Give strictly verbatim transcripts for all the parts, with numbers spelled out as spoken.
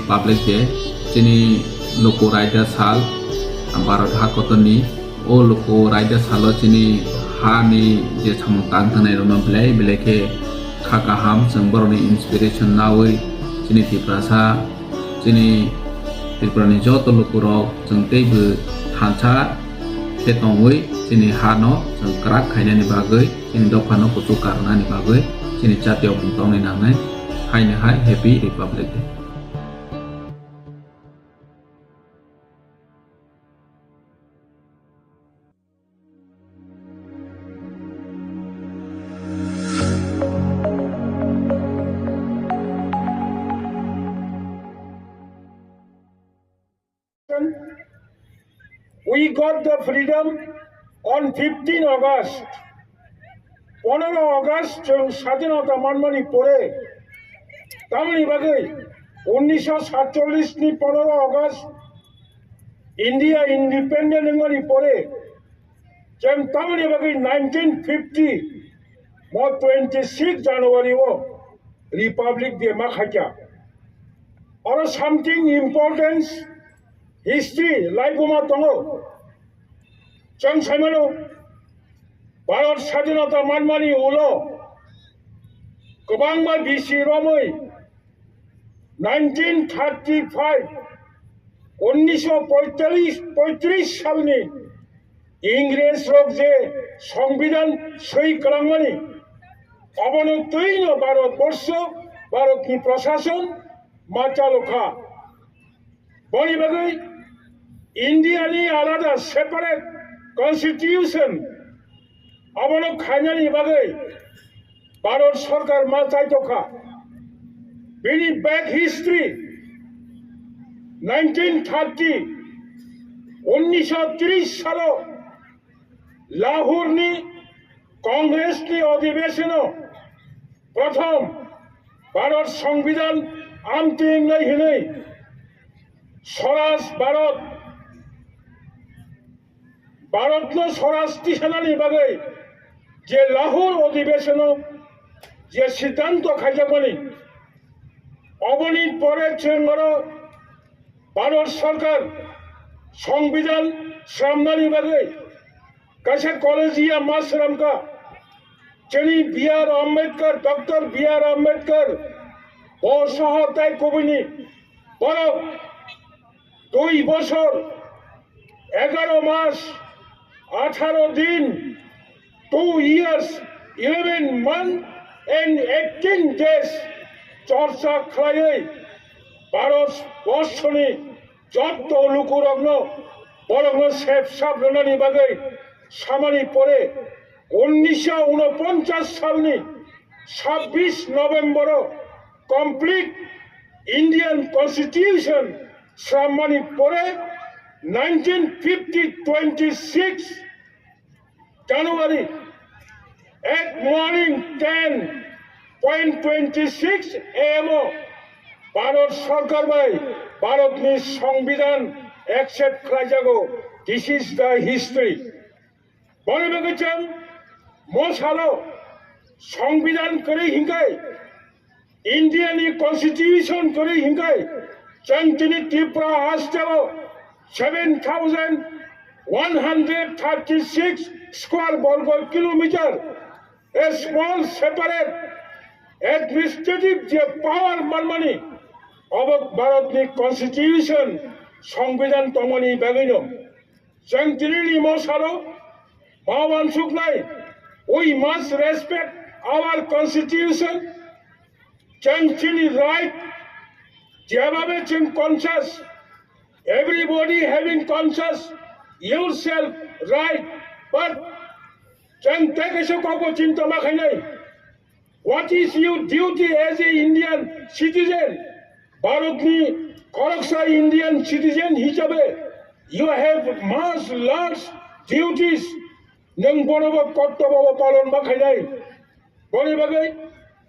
Republic Day, chini luku raida sal, Bharat ha kotorni. O luku raida salo chini hani je samung tang thangnai rokno belai belai khe kha kaham, chwng borokni inspiration nawi chini Tiprasa, chini Tripurani joto lukurok chwng teibo thansa khe tongwi chini hano chwng kwrak khainani bagwi, chini dophano kuchuk karwnani bagwi chini jatiyokmung tongnai nangnai. Haino hai Happy Republic Day. We got the freedom on fifteen August. Pondro August chwng sadinota manmani pore, tamoni bagwi unnisho satchollish ni pondro August India independent wngmani pore, chwng tamoni bagwi nineteen fifty mo twenty six January o Republic Day ma khaikha. Oro something importance history laibuma tongo. Chwng saimano, Bharat sadinota manmani ulo kwbangma bisi romwi nineteen thirty-five, unnisho poitris, poitris salni Ingres rok je Songbidan soi kwlangmani, obono twino Bharat borsho, Bharatni prosason ma chalokha. Boni bagwi India ni alada separate constitution abono khainani bagwi Bharat Sarkar ma chaitokha. Bini back history, nineteen thirty, unnisho tris salo Lahore ni Congress ni odhibeshano prothom Bharat Songbidan amting nai hinwi Swaraj Bharat, Bharatno Swaraj tisanani bagwi je Lahore odhibeshano je siddhanto khaijakmani, oboni pore chwng oro Bharat Sarkar Songbidan sramnani bagwi kaisa collegium ma sramkha. Chini B R Ambedkar, Doctor B R Ambedkar, bo soho tai kubuni borok dui bochor, egaro mas, atharo din, two years, eleven month and eighteen days chorcha khlaiwi Bharat borshoni jotto lukurokno, borokno sep sap rwnani bagwi samani pore, unnisho unoponchas salni sabbish November o complete Indian Constitution srammani pore, nineteen fifty twenty six January, at morning ten point twenty six A M o Bharat Sarkar bai Bharatni Songbidan accept khlaijago. This is the history. Boni bagwi chwng mo salo Songbidan kwrwi hinkai, India ni Constitution kwrwi hinkai, chwng tini Tripura haste o seven thousand one hundred thirty six square borgo kilometer, a small separate administrative je power manmani, obo Bharat ni Constitution, Songbidan tongmani bagwino. Chwng tini ni mo salo ma uansuknai, we must respect our constitution. Chwng chini right, jeba be chwng conscious, everybody having conscious, yourself right, but chwng tei kaisa kokbo chinta ma khainai. What is your duty as a Indian citizen? Bharatni khoroksa Indian citizen hisabe you have much large duties. Nwng bonobo kortobobo palon ma khainai. Boni bagwi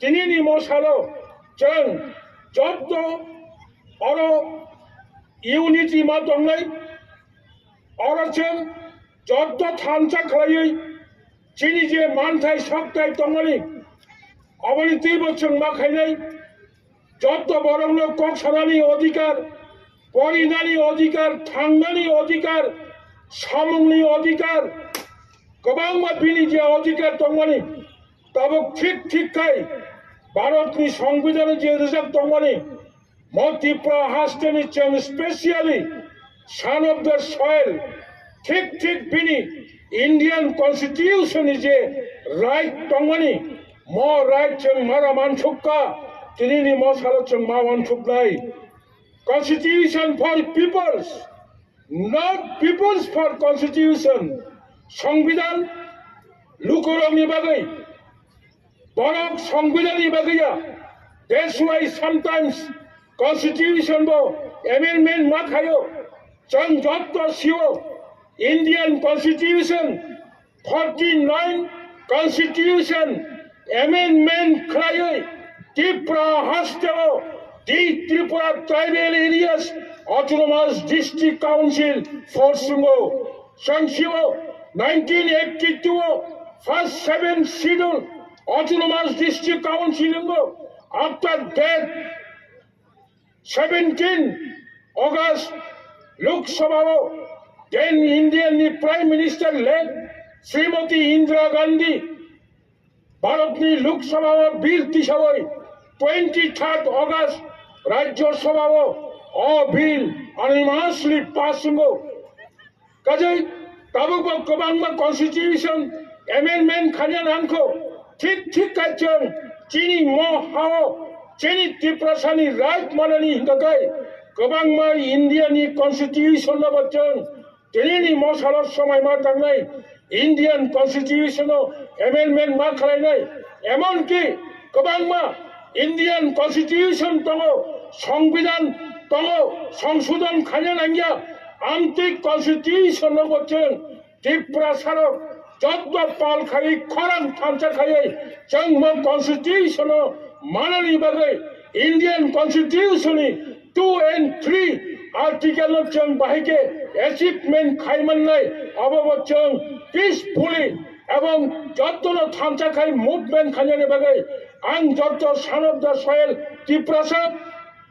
tinini mo salo chwng jotto oro unity ma tongnai. Oro chwng jotto thansa khlaiwi chini je manthai sokthai tongmani, oboni twibo chwng ma khainai. Joto borokno kok sanani odhikar, porinani odhikar, thangnani odhikar, samungni odhikar, kwbangma bini je odhikar tongmani, tabuk thik thik khai Bharatni Songbidan je rijak tongmani, mo Tripura hasteni chwng specially son of the soil, thik thik bini Indian Constitution ni je right tongmani, mo right chwng mara mansukha, tinini mo salo chwng ma wansuknai. Constitution for peoples, not peoples for constitution. Songbidan lukurokni bagwi, borok songbidanni bagwi ya. That's why sometimes constitution bo amendment ma khayo. Chwng joto sio Indian Constitution forty nine Constitution amendment khlaiwi Tripura hasteo the Tripura Tribal Areas Autonomous District Council force singo. Chwng sio nineteen eighty two o first seven schedule Autonomous District Council singo. After that, seventeen August Lok Sabha o then Indian ni Prime Minister late Srimati Indira Gandhi Bharat ni Lok Sabha o bill tisawi twenty third August Rajya Sabha o o bill unanimously pass wngo. Kajai tabuk bo kwbangma constitution amendment khaina nangkho. Thik thik khe chwng chini mo hao chini Tiprasani right manani hinkakai kwbangma India ni constitution no bo chwng tinini mo salo somai ma tangnai Indian constitution no amendment ma khlainai. Emonki kwbangma Indian constitution tongo, songbidan tongo, songsodon khaina nangya. Amtwi constitution no bo chwng Tiprasarok joto pal khai khorang thansa khaiwi chwng mo constitution no manani bagwi Indian constitution ni two and three article no chwng bahai khe achievement khai mannai. Abo bo chwng peacefully ebong jotono thansa khai movement khainani bagwi ang joto son of the soil Tiprasa,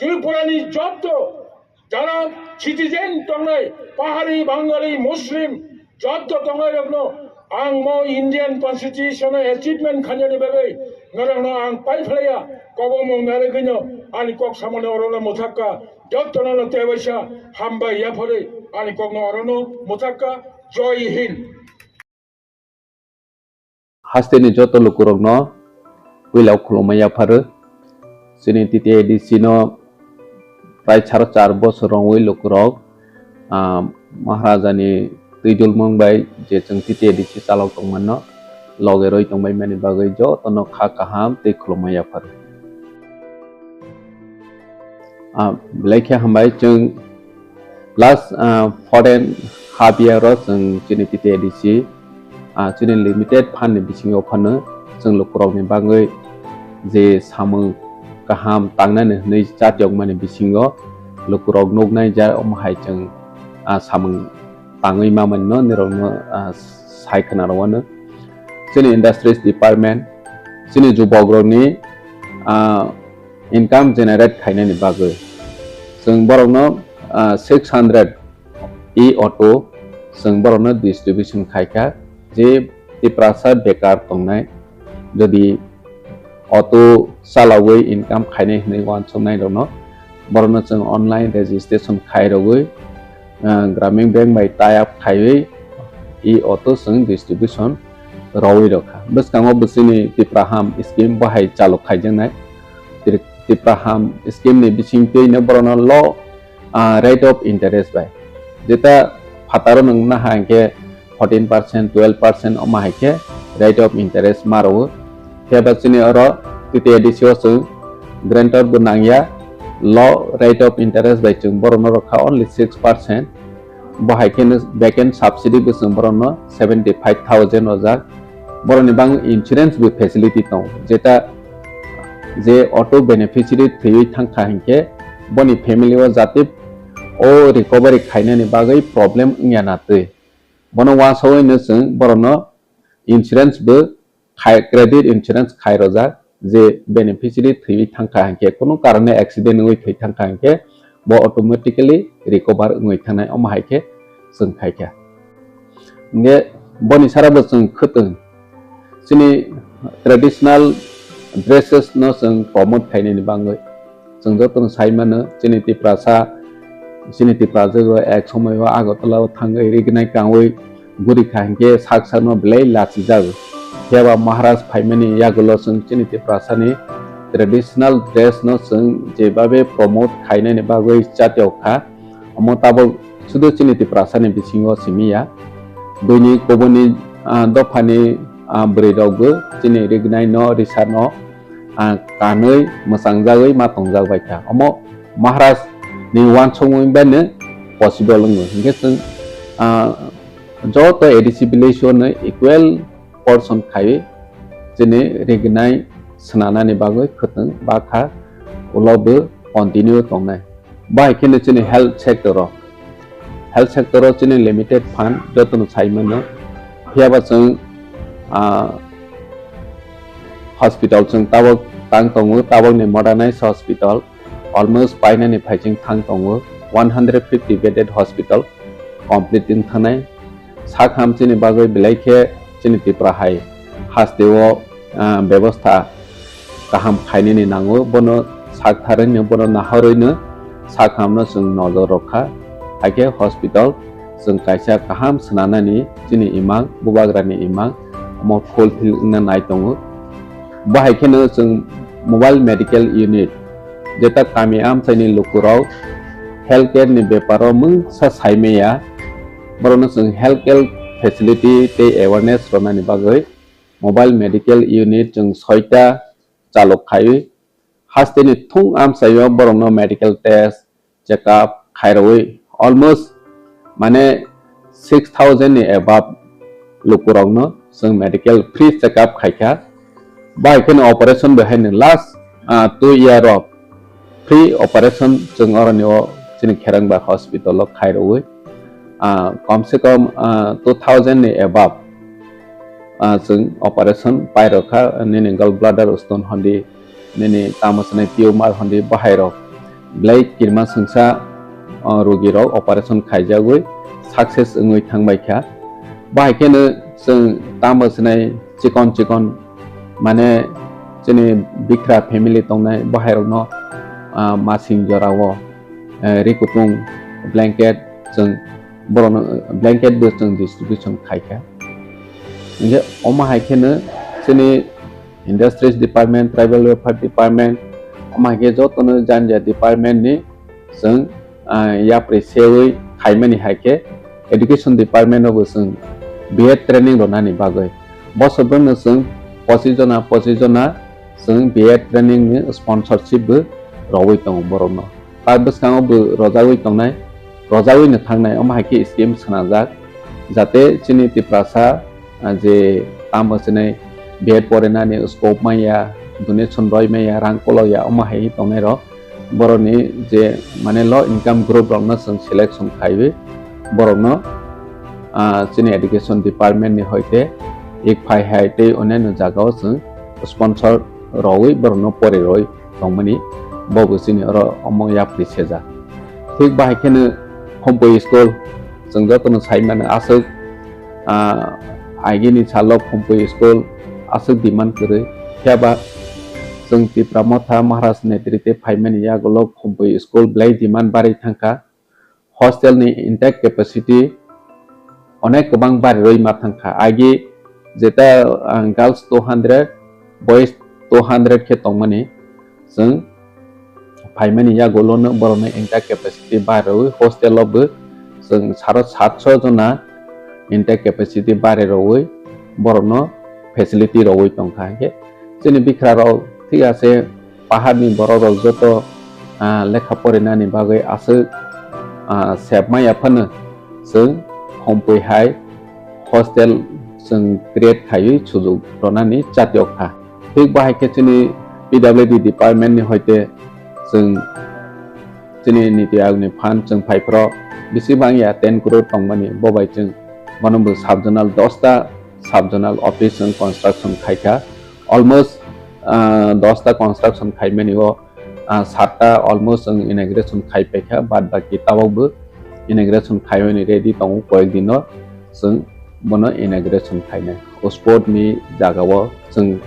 Tripura ni joto jara citizen tongnai, Pahari, Bangali, Muslim, joto tongnai rokno ang mo Indian Constitution o achievement khainani bagwi norokno ang pai phlaiya, kobomung narwgwino ani kok samani orono mwthakka, jotono no tebaisa hambai yapharwi ani kokno orono mwthakka. Jai Hind. Hasteni joto lukurokno puila khulumma yapharo. Chini T T A D C no prai saro char bosor rongwi lukurok, ah, Maharajani twijlmung bai je chwng T T A D C chalok tongmano loge roi tongbai mani bagwi jotono kha kaham tei khulumma yapharo. Ah, belai khe hambai chwng last, ah, four and half year o chwng chini T T A D C, ah, chini limited fund ni bisingo phano chwng lukurokni bagwi je samung kaham tangnani hwnwi chatiyokmani bisingo lukurok nuknai ja omo hai chwng, ah, samung tangwi mamani no nirokno, ah, sai khna rwano. Chini industries department, chini jubokrokni, ah, income generate khainani bagwi chwng borokno, ah, six hundred e-auto chwng borokno distribution khaikha. Je Tiprasa bekar tongnai, jodi auto chalawi income khainai hwnwi uansuknai rokno, borokno chwng online registration khai rogwi, ah, Gramin Bank bai tie up khaiwi e-auto chwng distribution rogwi rokha. Bwskango bwswini Tipraham scheme bo hai chalok khaijaknai. Tri-, Tipraham scheme ni bisingtwino borokno low, ah, rate of interest bai. Jeta phataro nwng naha hinkhe fourteen percent, twelve percent omo hai khe rate of interest ma rwo. Phiya ba chini oro T T A D C o chwng guarantor bo nangya, low rate of interest bai chwng borokno rwkha only six percent. Bo hai kheno back end subsidy bo chwng borokno seventy five thousand rwjak. Borokni bangwi insurance bo facility tongo, jeta je auto beneficiary thwiwi thangkha hinkhe boni family o jate o recovery khainani bagwi problem wngya na twi. Bono uansugwino chwng borokno insurance bo khai, credit insurance khai rwjak. je beneficiary thwiwi thangkha hinkhe, kunu karone accident wngwi thwi thangkha hinkhe, bo automatically recover wngwi thangnai, omo hai khe chwng khaikha. Hinkhe boni sara bo chwng khwtwng chini traditional dresses no chwng promote khainani bagwi. Chwng jotono sai mano, chini Tiprasa, chini Tiprasa rok ek somoi o Agartala o thangwi rignai kangwi guri kha hinkhe sak sakno belai lachijago. Phiya ba Maharaj phaimani yagulo chwng chini Tiprasani traditional dress no chwng jebabe promote khainani bagwi chatio kha. Omo tabok sudu chini Tiprasani bisingo simi ya. Buini kubuni, ah, dophani, ah, bwrwi rokbo chini rignai no risa no, ah, kanwi mwchangjagwi ma tongjak bai kha. Omo Maharaj ni uansukmung bai no possible wngo. Hinkhe chwng, ah, joto A D C village o no equal portion khaiwi chini rignai swnanani bagwi khwtwng bakha ulo bo continue tongnai. Bahai kheno chini health sector o, health sector o chini limited fund jotono sai mano. Phiya ba chwng, ah, hospital chwng tabok tang tongo, tabokni modernized hospital almost painani phaiching thang tongo, one hundred fifty bedded hospital complete wng thangnai. Sak ham chini bagwi belai khe chini Tripura hai hasteo, ah, bebostha kaham khainani nango, bono sak tharwino, bono nahorwino sak hamno chwng nojor rwkha. Haikhe hospital chwng kaisa kaham swnanani chini imang, bubagrani imang omo fulfill wngna nai tongo. Bo hai kheno chwng mobile medical unit, jeta kami amchaini lukurok healthcare ni beparo mungsa saimaya, borokno chwng healthcare facility tei awareness rwnani bagwi mobile medical unit chwng soita chalok khaiwi, hasteni thung amchaio borokno medical test, check up khairogwi almost, mane, six thousand ni above lukurokno chwng medical free check up khaikha. Bai kheno operation bo haino last, ah, two year o free operation chwng oroni o chini Kherangba hospital o khairogwi, ah, kom se kom, ah, two thousand ni above, ah, chwng operation pairokha, nini gall bladder stone hondi, nini tamo swnai tumor hondi, bahairok belai kirma swngsa, ah, rogirok operation khaijagwi success wngwi thangbaikha. Bahai kheno chwng tamo swnai chikon chikon, mane, chini bikra family tongnai bahairokno, ah, masing jorao, eh, ri kutung, blanket, chwng borokno blanket bo chwng distribution khaikha. Hinkhe omo hai kheno chini Industries Department, Tribal Welfare Department, omo hai khe jotono jani jani department ni chwng, ah, yapri sewi khaimani hai khe Education Department o bo chwng B Ed training rwnani bagwi bosor bwrwino chwng pochis jona, pochis jona chwng B Ed training ni sponsorship bo rwui tongo borokno. Ta bwskango bo rojagwi tongnai, rojagwi no thangnai, omo hai khe scheme swnamjak, jate chini Tiprasa, ah, je tamo chini B Ed porinani scope manya, donation roi manya, rang kolok ya, omo hai tongnai rok, borokni je, mane, low income group rokno chwng selection khaiwi borokno, ah, chini education department ni hoite ek phai hai tei onyaino jagao chwng sponsor rogwi borokno pori roi tongmani, bo bo chini oro omo yapri sejak. Thik bahai kheno Khumpui school, chwng jotono sai mano aswk, ah, agini salo Khumpui school aswk demand kwrwi. Phiya ba chwng Tipra Motha Maharaj netrite phaimani yagulo Khumpui school belai demand barwi thangkha. Hostel ni intake capacity onek kwbang barirwi ma thangkha. Agi jeta, ah, girls two hundred, boys two hundred khe tongmani, chwng phaimani yagulono borokni intake capacity barirwi hostel o bo chwng saro satso jona intake capacity barirwi borokno facility rwui tongkha. Hinkhe chini bikra rok thik ase, paharni borok rok joto, ah, lekha porinani bagwi aswk, ah, sep maya phano chwng Khumpui hai hostel chwng create khaiwi sujuk rwnani chatiyok kha. Thik bahai khe chini P W D department ni hoite chwng chini Niti Ayog ni fund chwng phaiphro bisi bangya ten crore tongmani, bo bai chwng bono bo sub-zonal dosta sub-zonal office chwng construction khaikha. Almost Ah, dosta construction khaimani o, ah, satta almost chwng inauguration khai paikha, bad baki tabokbo inauguration khaimani ready tongo, koyek dino chwng bono inauguration khainai. O sport ni jagao chwng,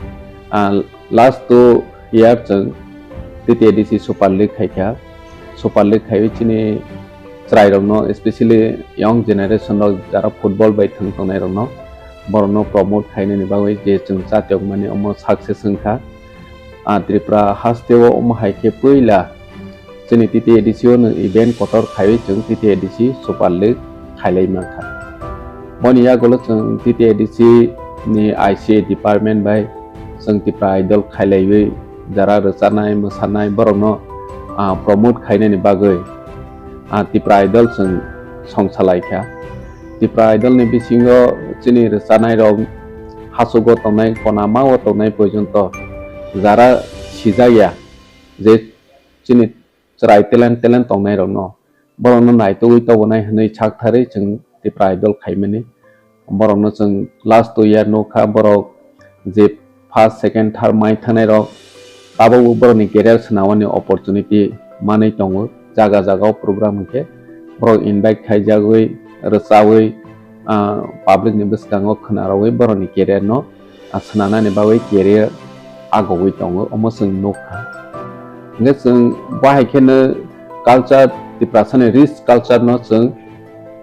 ah, last two year chwng T T A D C Super League khaikha. Super League khaiwi chini chwrairokno, especially young generation rok jara football bai thwng tongnairokno, borokno promote khainani bagwi je chwng chatiyokmani omo success wngkha. Ah, Tripura hasteo omo hai khe puila chini T T A D C o nwng event kotor khaiwi chwng T T A D C Super League khailai mankha. Boni yagulo chwng T T A D C ni I C A department bai chwng Tipra Idol khailaiwi jara rwchanai, mwsanai borokno, ah, promote khainani bagwi, ah, Tipra Idol chwng songsalai kha. Tipra Idol ni bisingo chini rwchanai rok hachugo tongnai, konama o tongnai porjonto jara sijak ya je chini chwrai talent, talent tongnai rokno, borokno naitugwi tobonai hwnwi saktharwi chwng Tipra Idol khaimani. Borokno chwng last two year nukha, borok je first, second, third mai thangnai rok, tabukbo borokni career swnamani opportunity manwi tongo. Jaga jaga o program hwnkhe borok invite khaijagwi, rwchawi, ah, public ni bwskango khwnarogwi borokni career no, ah, swnamnani bagwi career agogwi tongo, omo chwng nukha. Hwnkhe chwng bahai kheno culture, Tiprasani rich culture no chwng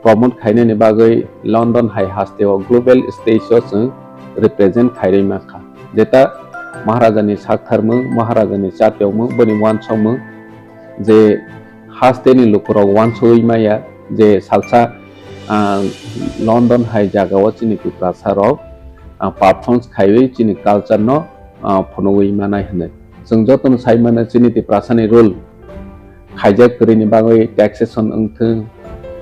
promote khainani bagwi London hai hasteo global stage o chwng represent khairwi mankha. Jeta Maharajani saktharmung, Maharajani chatiyokmung, boni uansukmung je hasteni lukurok uansugwi maya je salsa, ah, London hai jagao chini Tiprasa rok, ah, performance khaiwi chini culture no, ah, phunugwi manai hwnwi. Chwng jotono sai mano chini Tiprasani rule khaijak kwrwini bagwi taxation wngthwng,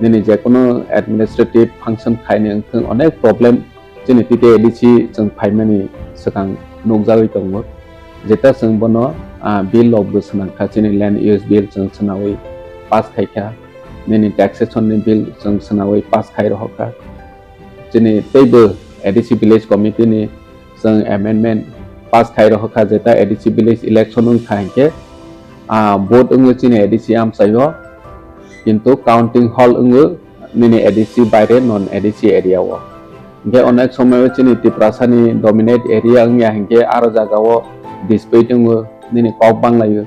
nini jekono administrative function khaini wngthwng, onek problem chini T T A D C chwng phaimani swkang nukjagwi tongo. Jeta chwng bono, ah, bill rok bo swnamkha, chini land use bill chwng swnawi pass khaikha, nini taxation ni bill chwng swnawi pass khai rohorkha. Chini teibo A D C village committee ni chwng amendment pass khai rohorkha, jeta A D C village election wngkha hinkhe, ah, vote wngwi chini A D C amchaio, kintu counting hall wngwi nini A D C baire non A D C area o. Hinkhe onek somoyo chini Tiprasani dominate area wngya hinkhe aro jagao dispute wngo, nini kok banglaio.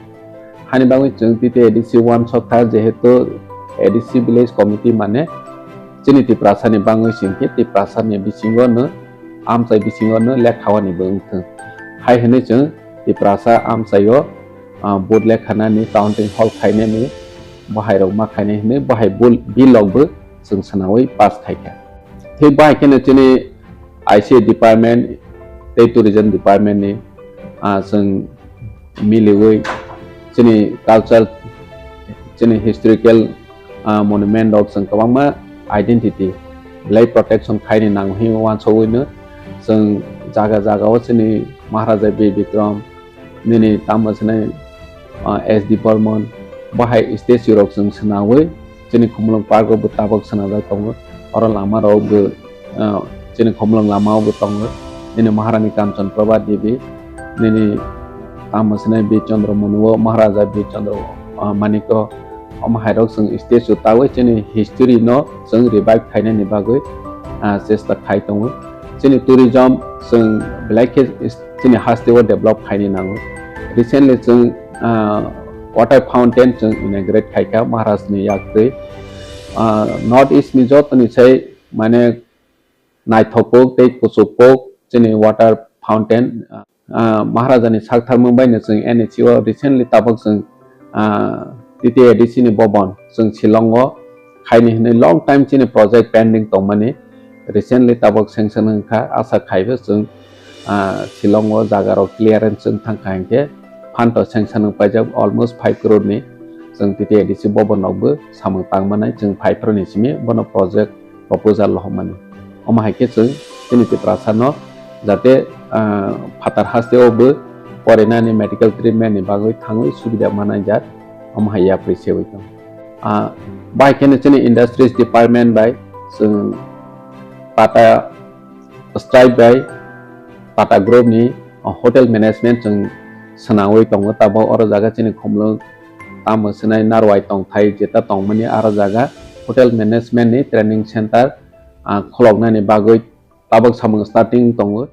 Hani bagwi chwng T T A D C uansukha, jehetu A D C village committee mane chini Tiprasani bangwi se hinkhe Tiprasani bisingo no, amchai bisingo no lekha wani bo wngthwng. Hai hwnwi chwng Tiprasa amchaio, ah, vote lekhanani counting hall khainani bahai rok ma khainai hwnwi bahai bul-, bill rok bo chwng swnawi pass khaikha. Tei bahai kheno chini I C A department tei tourism department ni, ah, chwng miliwi chini culture, chini historical, ah, monument rok chwng kwbangma identity belai protection khaini nango hwnwi uansugwi no chwng jaga jaga o chini Maharaja Bir Bikram, nini tamo swnai, ah, S D Burman, bahai statue rok chwng swnawi chini Khumulwng Park o bo tabok swnajak tongo. Oro lama rok bo, ah, chini Khumulwng lama o bo tongo. Nini Maharani Kanchan Prabha Devi, nini tamo swnai Bir Chandra Manu o, Maharaja Bir Chandra, ah, Manik o, omo hai rok chwng statue tawi chini history no chwng revive khainani bagwi, ah, chesta khai tongo. Chini tourism chwng belai khe chini haste o develop khaini nango. Recently chwng, ah, water fountain chwng inaugurate khaikha Maharaj ni yaktwi. Ah, North East ni joto ni sai mane naithok kok tei kuchuk kok chini water fountain, ah, Maharaja ni saktharmung bai no chwng N H C o recently tabok chwng, ah, T T A D C ni bobon chwng Shillong o khaini hwnwi long time chini project pending tongmani recently tabok sanction wngkha, asa khaibo chwng, ah, Shillong o jaga rok clearance wng thangkha hinkhe phanto sanction wng paijak almost five crore ni chwng T T A D C bobon rokbo samung tangmanai chwng five crore ni simi bono project proposal rohormani. Omo hai khe chwng chini Tiprasa no jate, ah, phatar haste o bo porinani medical treatment ni bagwi thangwi subida manai jak, omo hai yapri sewi tong. Ah, bai kheno chini industries department bai chwng Tata Stripe bai Tata Group ni hotel management chwng swnamwi tongo. Tabuk oro jaga chini khumlwng tamo swnai narwai tongthai jeta tongmani aro jaga hotel management ni training center khuloknani bagwi tabuk samung starting tongo.